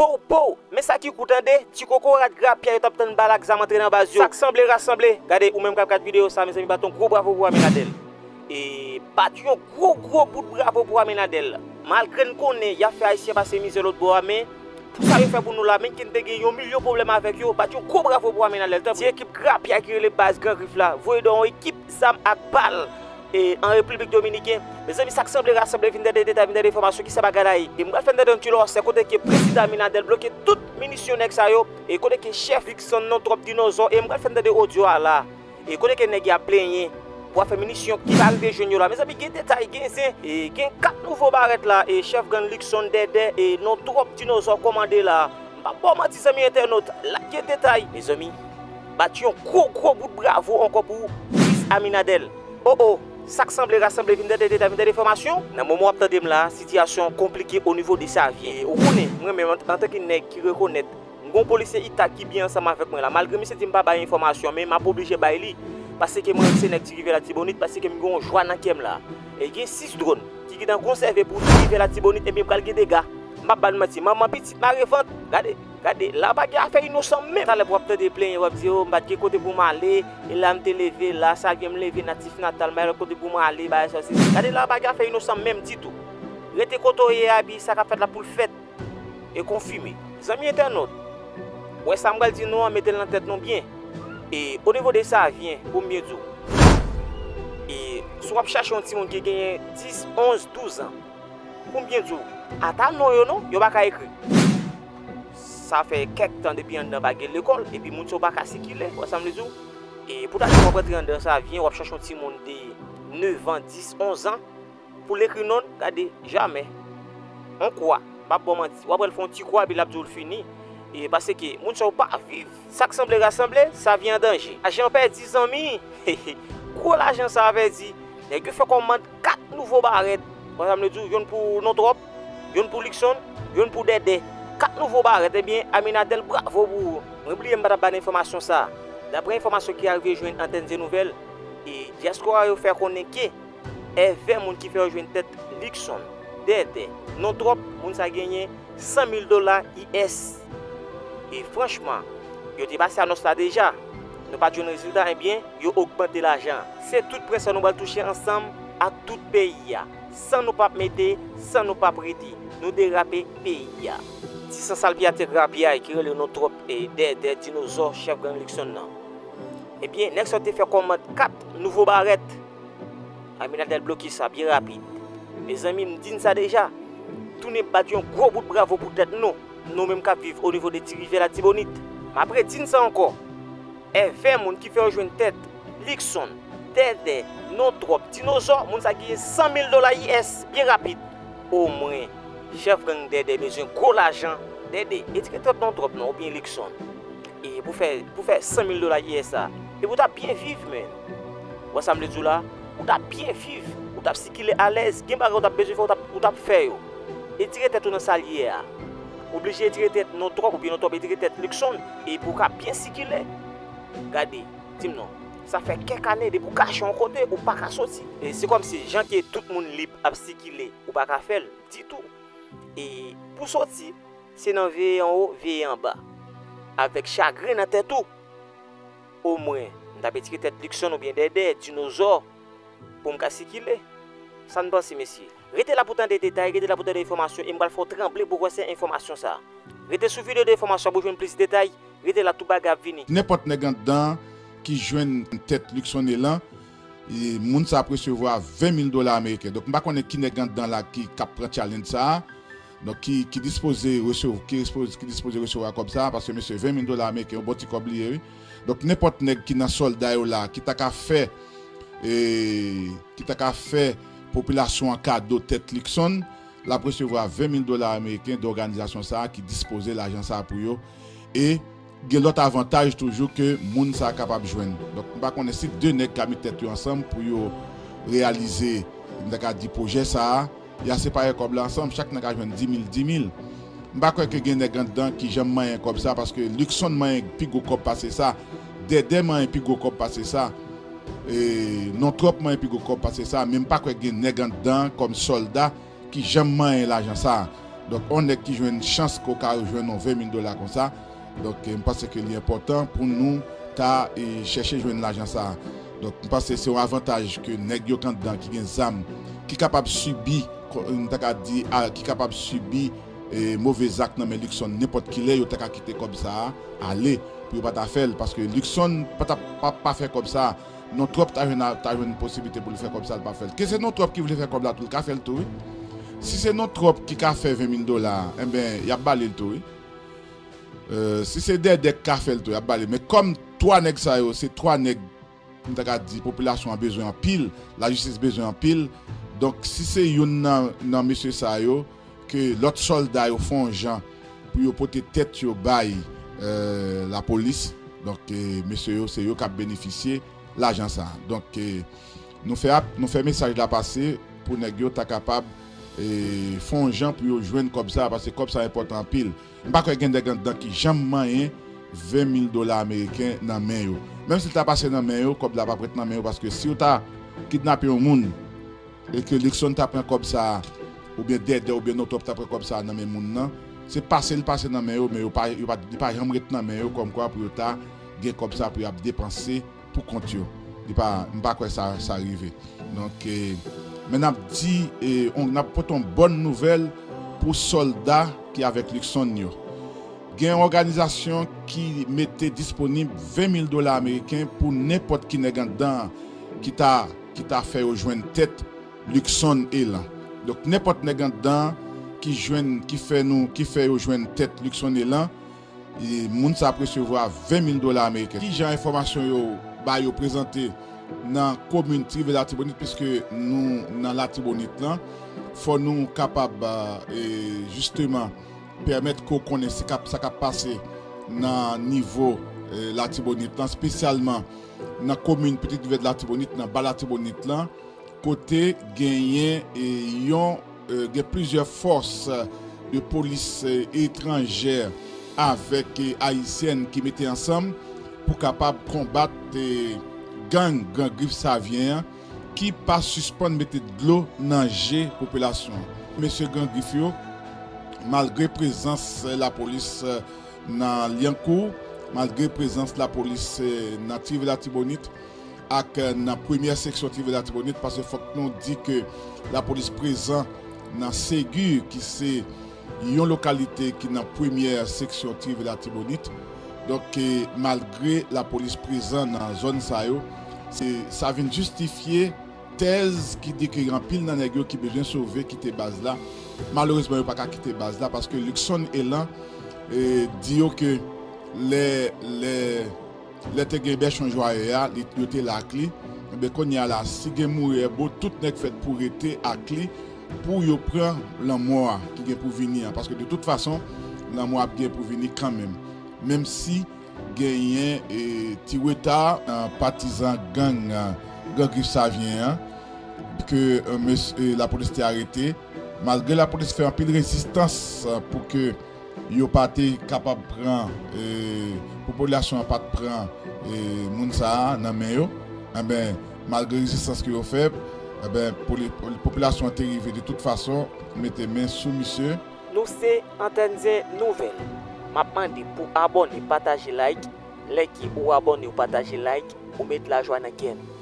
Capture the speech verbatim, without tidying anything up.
Pow, pow! Men sa ki kou tande, ti kokorat grapyay yo t ap tann bal ak zam antre nan baz yo. Sa k sanble rasanble. Gade, ou menm k ap gad videyo sa, mezanmi, bat yon gwo bravo pou Aminadèl. E bat yon gwo, gwo bout bravo pou Aminadèl. Malgre n konnen y ap fè Ayisyen pase mizè lòt bò a, men pou sa yo fè pou nou la, menm ke n te gen yon milyon pwoblèm avèk yo, bat yon gwo bravo pou Aminadèl. Tanpri, ti ekip grapyay ki rele baz Gran Grif la, voye dèyè yon ekip zam ak bal e an Repiblik Dominiken. Mezanmi, sa k sanble rasanble, vin tande detay, vin tande enfòmasyon, kisa bagay la ye. E m pral fè n tande yon ti lòsè kote ke prezidan Aminadèl bloke tout minisyon nèg sa yo, e kote ke chèf Luckson non twòp dinozò, e m pral fè n tande odyo a la. E kote ke nèg y ap plenyen pou afè minisyon ki pa rive jwenn yo la. Mezanmi, gen detay, gen zen, e gen kat nouvo barèt la, e chèf gang Luckson Dèdè, e non twòp dinozò kòmande la. M p ap ba w manti, zanmi entènot, la gen detay. Mezanmi, bat yon gwo, gwo bout bravo ankò pou Chris Aminadèl. O, o, sa k sanble rasanble, vin tande detay, vin tande enfòmasyon. Nan moman w ap tande m la, sitiyasyon an konplike o nivo de Savyen. E ou konnen, mwen menm, an, antanke nèg ki rekonèt, m gen yon polisye Itak ki byen ansanm avèk mwen la. Malgre misye di m pa bay enfòmasyon, men m ap oblije bay li. Paske mwen menm se nèg Ti Rivyè Latibonit, paske m gen yon jwa nan kè m la. E gen sis dwòn ki gentan konsève pou Ti Rivyè Latibonit, ebyen pral gen dega. M p ap ba n manti, manman pitit mare vant. Gade, gade, la pa gen afè inosan menm. Talè pou w ap tande plenyen, w ap di, o, m pa t gen kote pou m ale, e la m te leve, la Savyen m leve, natif natal, m pa gen lòt kote pou m ale, bagay sa, se. Gade, la pa gen afè inosan menm ditou. Rete kote w ye a, epi sa k ap fèt la pou l fèt. E konfime. Zanmi entènot, w wè sa m pral di nou an, mete l nan tèt nou byen. E o nivo de Savyen, pou m byen di w, e si w ap chache yon timoun ki genyen dis, onz, douz an, pou m byen di w, ata non yo non, yo pa ka ekri. Sa fè kèk tan depi anndan pa gen lekòl, epi moun sa yo pa ka sikile, w wè sa m vle di w? E pou ta di w ap rantre anndan Savyen, w ap chache yon timoun de nèf an, dis, onz an, pou l ekri non l, gade, jamè. On kwa, m p ap ba w manti, w ap wè l fè yon ti kwa, epi l ap di w l fini. E paske moun sa yo pa viv. Sa k sanble rasanble, Savyen an danje. Lajan pèdi, zanmi. Gwo lajan sa a pèdi. Nèg yo fè kòmand kat nouvo barèt. Wè sa m vle di w, yonn pou non twòp, yonn pou Luckson, yonn pou Dèdè. Kat nouvo barèt, ebyen, Aminadèl, bravo pou ou. Mwen bliye m pa t ap ba n enfòmasyon sa a. Daprè enfòmasyon ki arive jwenn Antèn Ze Nouvèl, e dyaspora yo fè konnen ke èvè moun ki fè yo jwenn tèt Luckson, Dèdè, non twòp, moun sa genyen san mil dola U S. E franchman, yo te pase anons la deja. Nou pa t jwenn rezilta, ebyen, yo ogmante lajan an. Se tout pwen sa nou pral touche ansanm ak tout peyi a. San nou p ap mete, san nou p ap rete. Nou derape peyi a. Ti sansalpyatè grapyay ki rele non twòp e Dèdè dinozò chèf gang Luckson nan. Ebyen, nèg sa yo te fè kòmand kat nouvo barèt. Aminadèl bloke sa byen rapid. Mezanmi, m di n sa deja. Tounen bat yon gwo bout bravo pou tèt nou. Nou menm k ap viv o nivo de Ti Rivyè Latibonit. M ap redi n sa ankò. Èvè moun ki fè yo jwenn tèt Luckson, Dèdè, non twòp, dinozò, moun sa genyen san mil dola U S byen rapid. Omwen, chèf gang Dèdè bezwen gwo lajan. Dèdè, e ti gen tèt non twòp non, oubyen Luckson. E pou fè, pou fè san mil dola U S a, epi w t ap byen viv, menn. Ou wè sa m vle di w la? Ou t ap byen viv, ou t ap sikile alèz, gen bagay ou t ap bezwen fè, ou t ap, ou t ap fè yo. Etire tèt ou nan sa l ye a. Oblije etire tèt non twòp, oubyen non twòp etire tèt Luckson, epi w ka byen sikile. Gade, di m non, sa fè kèk ane depi w kache yon kote, ou pa ka soti. E se kòmsi jan ke tout moun lib ap sikile, ou pa ka fè l ditou. E pou soti, se nan veye anwo, veye anba. Avèk chagren nan tèt ou. Omwen, m t ap etire tèt Luckson oubyen Dèdè, dinozò, pou m ka sikile. Sa n panse, mesye? Rete la pou tande detay, rete la pou tande enfòmasyon, e m pral fè w tranble pou w wè se enfòmasyon sa. Rete sou videyo de enfòmasyon pou w jwenn plis detay, rete la, tout bagay ap vini. Nenpòt nèg anndan ki jwenn tèt Luckson lan, e moun sa ap resevwa ven mil dola ameriken. Donk, m pa konnen ki nèg anndan la ki, k ap pran challenge sa a. Donk, ki, ki dispoze resev-, ki respoz-, ki dispoze resevwa kòb sa a, paske mesye, ven mil dola ameriken, yon bon ti kòb li ye, wi. Donk, nenpòt nèg ki nan sòlda yo la, ki ta ka fè, e, ki ta ka fè popilasyon an kado tèt Luckson, l ap resevwa ven mil dola ameriken de òganizasyon sa a ki dispoze lajan sa a pou yo. E gen lòt avantaj toujou ke moun sa a kapab jwenn. Donk, m pa konnen si de nèg ka met tèt yo ansanm pou yo reyalize, m ta ka di, pwojè sa a, y a separe kòb la ansanm, chak nèg ka jwenn di mil, di mil. M pa kwè ke gen nèg anndan ki janm manyen kòb sa, paske Luckson manyen pi gwo kòb pase sa, Dèdè manyen pi gwo kòb pase sa, e, non twòp manyen pi gwo kòb pase sa, men m pa kwè gen nèg anndan kòm sòlda ki janm manyen lajan sa. Donk, yon nèg ki jwenn chans ke w ka jwenn yon ven mil dola konsa, donk, eh, m panse ke li enpòtan pou nou ta, eh, chèche jwenn lajan sa a. Donk, m panse se yon avantaj ke nèg yo k anndan ki gen zam, ki kapab sibi, ko-, m ta ka di, a, ki kapab sibi, eh, move zak nan men Luckson nenpòt ki lè, yo ta ka kite kòb sa a ale, pou yo pa ta fè l, paske Luckson pa ta, pa, pa fè kòb sa a. Non twòp ta jwenn, ta jwenn posiblite pou l fè kòb sa, l pa fè l. Ke se non twòp ki vle fè kòb la tou, l ka fè l tou, wi. Si se non twòp ki ka fè ven mil dola, enben, y ap ba li l tou, wi. Euh, si se Dèdè k ka fè l tou, y ap ba li. Men kòm twa nèg sa yo, se twa nèg, m ta ka di, popilasyon an bezwen anpil, lajistis bezwen anpil. Donk, si se youn nan, nan mesye sa yo, ke lòt sòlda yo fè yon jan pou yo pote tèt yo bay, euh, lapolis. Donk, eh, mesye yo, se yo k ap benefisye lajan sa a. Donk, eh, nou fè ap-, nou fè mesaj la pase pou nèg yo ta kapab, eh, fè yon jan pou yo jwenn kòb sa a, paske kòb sa a enpòtan anpil. M pa kwè gen nèg anndan ki janm manyen ven mil dola ameriken nan men yo. Menm si l ta pase nan men yo, kòb la p ap ret nan men yo, paske si yo ta kidnape yon moun, e ke Luckson ta pran kòb sa a, oubyen Dèdè, oubyen non twòp ta pran kòb sa a nan men moun nan, se pase l pase nan men yo, men yo pa, yo pa, li pa janm ret nan men yo, kòmkwa pou yo ta gen kòb sa pou y ap depanse pou kont yo. Li pa, m pa kwè sa, sa rive. Donk, eh, men n ap di, eh, on, n ap pote yon bòn nouvèl pou sòlda ki avèk Luckson yo. Gen yon òganizasyon ki mete disponib ven mil dola ameriken pou nenpòt ki nèg anndan ki ta, ki ta fè yo jwenn tèt Luckson Elan. Donk, nenpòt nèg anndan ki jwenn, ki fè nou, ki fè yo jwenn tèt Luckson Elan, e moun sa ap resevwa ven mil dola ameriken. Kijan enfòmasyon yo ba yo prezante nan komin Ti Rivyè Latibonit, piske nou nan Latibonit lan, fò nou kapab, e, jisteman, pèmèt ke w konnen se k ap, sa k ap pase nan nivo, e, Latibonit lan, espesyalman nan komin Petite Rivière de Latibonite, nan Ba Latibonit lan, kote genyen, e, yon, e, gen plizyè fòs, e, de polis, e, etranjè avèk, e, ayisyèn ki mete ansanm pou kapab konbat, e, gang Gran Grif Savyen an, ki pa sispann mete dlo nan je popilasyon an. Mesye Gran Grif yo, malgre prezans, e, lapolis, e, nan Lyankou, malgre prezans lapolis, e, nan Ti Rivyè Latibonit ak, e, nan premyè seksyon Ti Rivyè Latibonit, paske fòk nou di ke lapolis prezan nan Segi, ki se yon lokalite ki nan premyè seksyon Ti Rivyè Latibonit. Donk, e, malgre lapolis prezan nan zòn sa yo, se, sa vin jistifye tèz ki di ke gen anpil nan nèg yo ki bezwen sove, kite baz la. Malerezman, yo pa ka kite baz la, paske Luckson Elan, e, di yo ke lè, lè, lè te gen Bèchon Jwayè a, li, yo te la ak li. Enben, kounye a la, si gen mouri èbo, tout nèg fèt pou rete ak li, pou yo pran lanmò a ki gen pou vini an, paske de tout fason, lanmò ap gen pou vini kanmenm. Menm si genyen, e, ti reta, e, patizan gang, e, Gran Grif Savyen an, ke, e, mes-, e, lapolis te arete, malgre lapolis fè anpil rezistans, e, pou ke yo pa te kapab pran, e, popilasyon an pa t pran, e, moun sa a nan men yo, enben, malgre rezistans ke yo fè, enben, poli-, poli-, popilasyon an te rive de tout fason mete men sou misye. Nou se Antèn Zen Nouvèl. M ap mande pou abòne, pataje, like. Lè ki ou abòne, ou pataje, like, ou met lajwa nan kè nou.